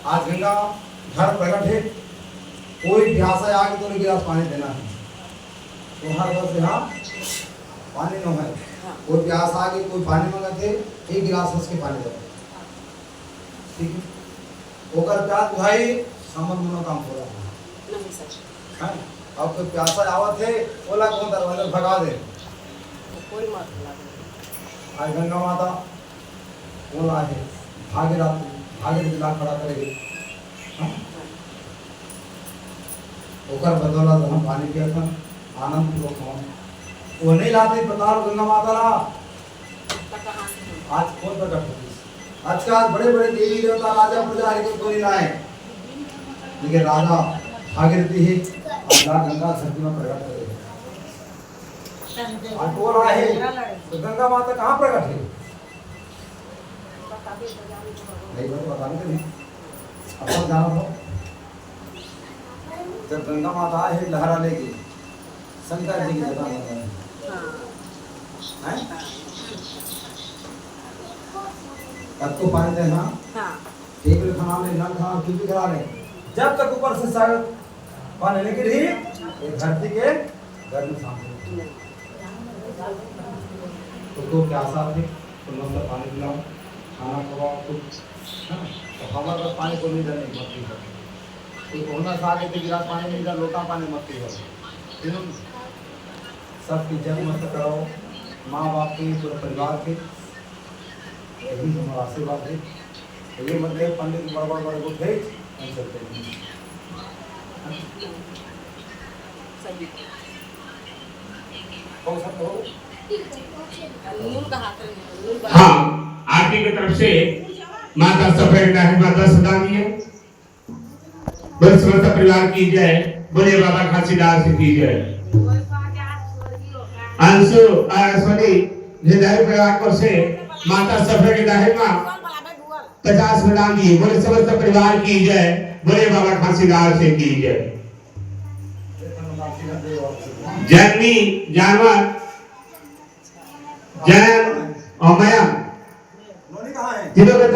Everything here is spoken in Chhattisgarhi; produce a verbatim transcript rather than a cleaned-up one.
आज गंगा घर प्रगट हे, कोई प्यासा आगे तो गिलास पानी देना हे। तो हर बस यहाँ पानी नो हे। हाँ। कोई प्यासा आगे, कोई पानी मांगत हे, एक गिलास हंस के पानी दो। ठीक है, ओकर प्यास बुझाही, हमर मनोकाम पूरा होही। नहीं सर। हैं? अब कोई प्यासा आवत हे, ओला कौन दरवाजा भगा दे? कोई मत भगा दे। आज गंगा माता ओला हे, भागीरथ, भागीरथ ला खड़ा करे। हाँ? ओकर बदौलत हम पानी पियत हन, आनंद पूर्वक हम। वो नहीं लाते, बता लो गंगा माता ला। आज कौन प्रकट होतिस? आजकल बड़े-बड़े देवी देवता, राजा प्रजा हर के कोई ना हे, लेकिन राजा भागीरथी हे, अउ ला गंगा धरती में प्रकट करे। आज बोल रहा है, तो गंगा माता कहाँ प्रकट हे? नहीं, मैं तो बता नहीं। अपन जाना तो। जब गंगा माता हे लहरा लेके, शंकर जी की जगह में है। हाँ। हैं? कतको पानी दे ना। हाँ। टेबल खाना ले, नल खाना, कुछ भी खिला ले। जब तक ऊपर से सागर पानी नहीं गिरी, ये धरती के गर्मी शांत नहीं। तो दो प्यासा थे, तो मस्त पानी पिलाओ, खाना खवाओ, कुछ, है ना? तो हमारे पास पानी को नहीं जाने, मत पी सकते। तो कोहना से आके तो गिलास पानी नहीं जा, लोटा पानी मत पी सकते। फिर हम सबकी जय मस्त कराओ, माँ बाप की, पूरे परिवार की, यही हमारा आशीर्वाद है। तो ये मत ले पंडित बड़ बड़ बड़ को भेज, हम चलते हैं। कौन सा तो? हाँ, आरती की तरफ से माता सफेद डाहिमा दस हजार दिए। बोले समस्त परिवार की जय, बोले बाबा घासीदास की जय। अंशु, आ, sorry, निधारी परिवार को से माता सफेद डाहिमा पचास हजार दिए। बोले समस्त परिवार की जय, बोले बाबा घासीदास की जय। जन्मी जानवर जैन और मयंक, तीनों के तरफ